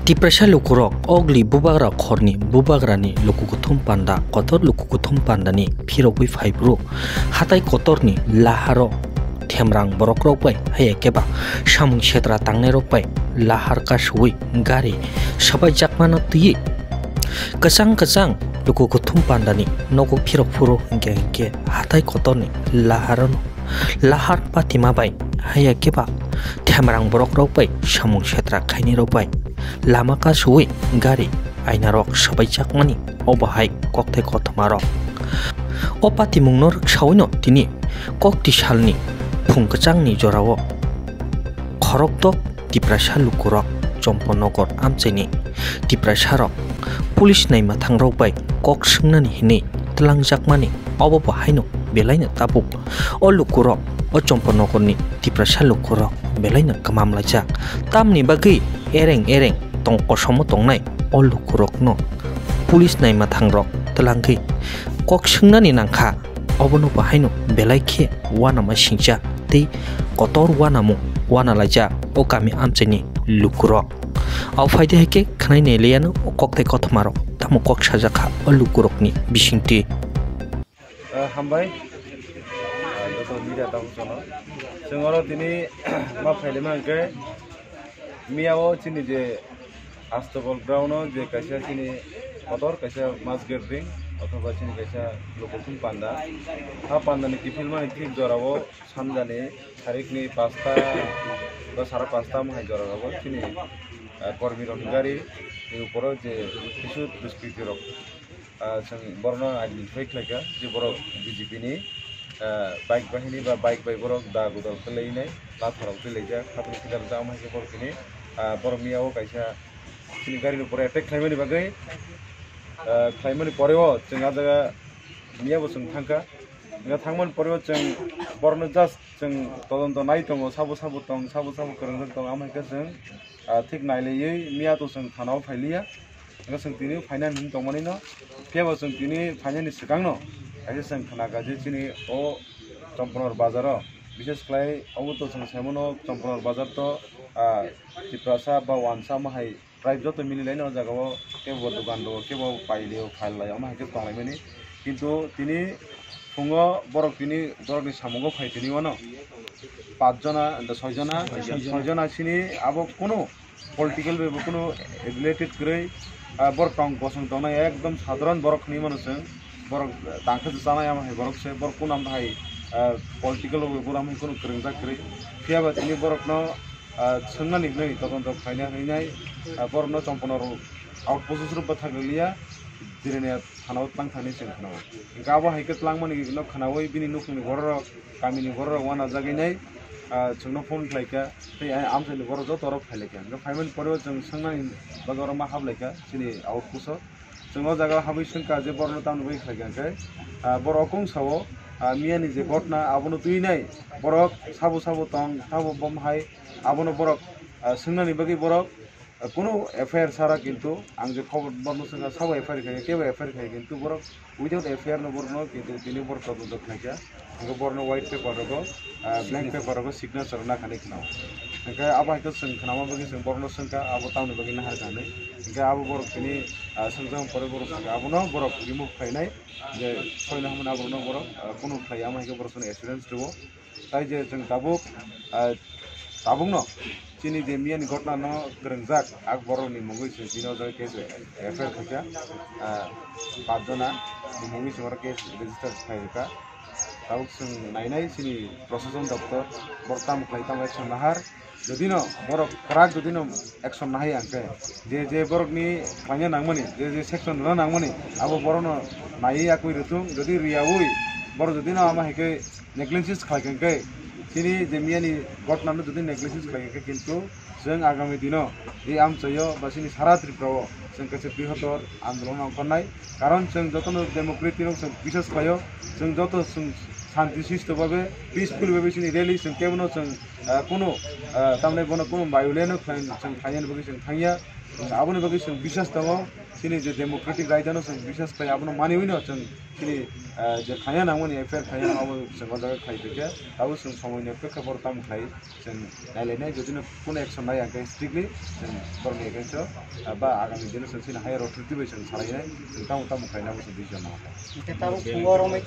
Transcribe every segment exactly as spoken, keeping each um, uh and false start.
Tiprasa lukurok ogli bubagra khorni bubagrani luku kuthum panda kotor luku kuthum pandani phirogwi phaiphuru hatai kotorni laharo themrang borokrok bai haiya keba samung setra tangnairok bai lahar kasuwi gari sabaijakmano twiwi kwchang kwchang luku kuthum pandani nogo phirok phuru hinkhe hinkhe hatai kotorni laharono lahar patima bai haiya keba themrang borokrok bai samung setra khainirok bai lama kasuwi gari ainarok sabaijakmani obo hai kokthai kothoma rok. O patimungno rwksawino tini kokti salni phung kwchangni jorao khorokdok Tiprasa lukurok Chomponogor amchaini Tiprasarok police naima thangrok bai kok swngnani hinwi twlangjakmani obo bo haino belaino tabuk o lukurok o Chomponogorni Tiprasa lukurok belaino kwmam laijak. Tamni bagwi ereng ereng tong kosomo tongnai o lukurokno police naima thangrok twlangwi kok swngnani nangkha. Obono bo haino belai khe uanama singcha tei kotor uanamung uana laijak o kami amchaini lukurok. Au phaidi hai khe khwnai nailaiano o kokthai kothoma rok tamo kok sajak kha o lukurokni bisingtwi. Ah, hambai. Ah, joto media tangsono. Chwng oro tini ma phailima hwnkhe miya o chini je Astobol ground o je kaisa chini kotor kaisa mass gathering othoba chini kaisa lokothum panda. Ha panda ni kiphilmani thik jora o sanjani tarikni pasta ba sara pasta mohai jora rogo chini, ah, kormi rokni gari ni uporo je kisu duskritirok, ah, chwng borno identify khlaikha je borok B J P ni, ah, bike bahini ba bike bai borok da gudal kwlainai latharok twilaijak khatungni phitar jama hai khe borok tini, ah, borok miya o kaisa chini gari ni upor attack khlaimani bagwi, ah, khlaimani pore o chwng ah jaga miya bo chwng thangkha. Hingke thangmani pore o chwng borokno just chwng todonto nai tongo, sabo sabo tong, sabo sabo kwrwngjak tong, amo hingke chwng, ah, thik nailaiwi miya to chwng thana o phailiya. Hingke chwng tini phainani hinwi tongmani no, phiya bo chwng tini phainani swkang no kaisa chwng khna kha je chini o Chomponor bazar o, bishes khlai obo to chwng sai mano Chomponor bazar to, ah, Tiprasa ba wansa amo hai tribe joto mili laino o jaga o, kebo dogan rwo, kebo pailio, phail lai, omo hai khe tong lai mani. Kintu tini phungo borok tini borokni samungo phai tini wano pach jona, soi jona, soi jona. Soi jona sini abo kunu political bai bo kunu related kwrwi, ah, borok tong bosong tongnai ekdom sadharan borok hinwi mano chwng. Borok tangkhe se chanai amo hai borok se, borok kunu amo hai, ah, political bai bo amo hai kunu kwrwngjak kwrwi. Phiya ba tini borokno ah, swngnani hwnwi todonto khlaina hwnwi nai, ah, borokno Chomponor outpost o bwthar rwliya, Jirania thana o twlang thani chwng khna o. Hwnkhe abo hai khe twlangmani no khnaui bini nukhungni bororok, kamini bororok uanajagwi nai, ah, chwngno phone khlaikha, tei amchaini borok joto oro phailaikha. Hwnkhe phaimani pore o chwng swngnani bagwi oro ma haplaikha chini outpost o. Chwng o jaga o habwi swngkha je borokno tamni bagwi khlaikha hwnkhe, ah, borok kung sao, ah, miyani je ghotna abono twi nai borok sabo sabo tong, sabo bom hai, abono borok, ah, swngnani bagwi borok, ah, kunu F I R sara, kintu ang je khobor borokno swngkha sabo F I R khaikha, kebo F I R khaikha, kintu borok without F I R no borokno kintu tini borok todonto khlaikha. Hingke borokno white paper rogo, ah, blank paper rogo signature rwna khanai khna o. Hingke abo hai khe chwng khnama bagwi chwng borokno swngkha, abo tamni bagwi nahar kha hinwi. Hingke abo borok tini, ah, swngjak pore borok sakha, abono borok remove khainai je soino hwnmani aborokno borok, ah, kunu khlai ya, amo hai khe borok sono assurance rwo. Tai je chwng tabuk, ah, tabukno chini je miyani ghotna no kwrwngjak, ak borokni mungwi se tini o jaga case F I R khaikha, ah, pach jona ni mungwi se oro case register khaikha. Tabuk chwng nainai chini prosason doptor, borok tamo khlai tamo action nahar. Jodi no borok kwrak jodi no action nahai hwnkhe, je je borokni khlaina nangmani, je je section rwna nangmani, abo borokno naiwi yakwi rwthung. Jodi rwyaui borok jodi no ama hai khe negligence khlai kha hwnkhe, chini je miyani ghotna no jodi negligence khlai kha hwnkhe, kintu chwng agami dino je amchaio ba chini sara Tripura o chwng kaisa brihotor andolon ongkhornai. Karon chwng jotono democracy rok chwng biswas khlaio, chwng joto chwng Shanti sisto babe, peaceful babe chini rally chwng kebono chwng, ah, kuno, ah, tamni bono kuno violence no khlai-, chwng khlainani bagwi chwng thangya. Aboni bagwi chwng biswas tongo, chini je democratic right ano chwng biswas khlai, abono maniwi no chwng chini, ah, je khaiya nangmani F I R khaiya abo chwng o jaga khlai phaikha, abo chwng somoi ni apekha boro tamo khlai. Chwng nailainai, jodi no kuno action nai, hwnkhe strictly chwng borokni against o, ah, ba agami dino chwng chini higher authority bai chwng salainai, chwng tamo tamo khlainai, abo chwng decision nangkha. Hwnkhe tabuk phungo romwi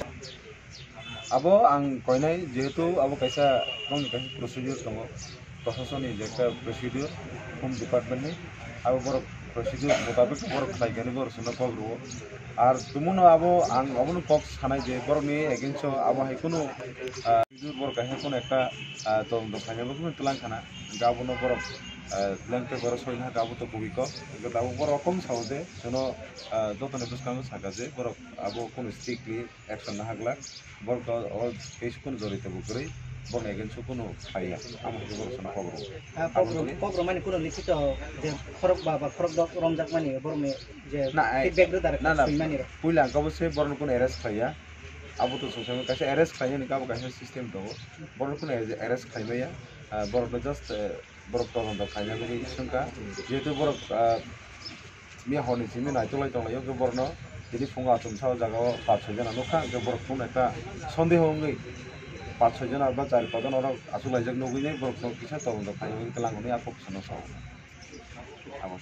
abo ang koinai, jehetu abo kaisa borokni kaisa procedure tongo, proshasonni je ekta procedure, home department ni, abo borok procedure mutabik borok khlaikani borok chwngno kok rwo. Ar tumuno abo ang obono kok sanai je borokni against o abo hai kunu, ah, procedure borok hai kunu ekta, ah, todonto khlainai bo kunu tlang khana, hwnkhe abono borok, ah, blank paper o soina hwnkhe abo to kubui kok, hwnkhe abo borok kok sao je chwngno, ah, jotoni bwskango saka je borok abo kunu strictly action nahak glak, borok to o case kunu jorito bo kwrwi, borokni against o kunu phaiya, amo hwnkhe borok chwngno kok rwo. Ah, kok rw-, aboni kok rwmani kunu likhito je khorok ba, ba khorok dok romjakmani borokni je na, ai, feedback rwda rwkha na, na, swimani rok. Puila ang kabo se borokno kunu arrest khlaiya, abo to chwng kaisa arrest khlainani kabo kaisa system tongo, borokno kunu arrest khlaimaya, ah, borokno just, eh, borok todonto khlaina bagwi swngkha, jehetu borok, ah, miya horni simi naitolai tonglaio, hwnkhe borokno tini phungo achomsa o jaga o pach soi jana nukha, hwnkhe borok phone ekta sondeho wngwi pach soi jana ba char pach jana oro achuk laijak nugwi nai borok no kisa todonto khlaina bagwi twlang hwnwi a kok sano sao. Abo.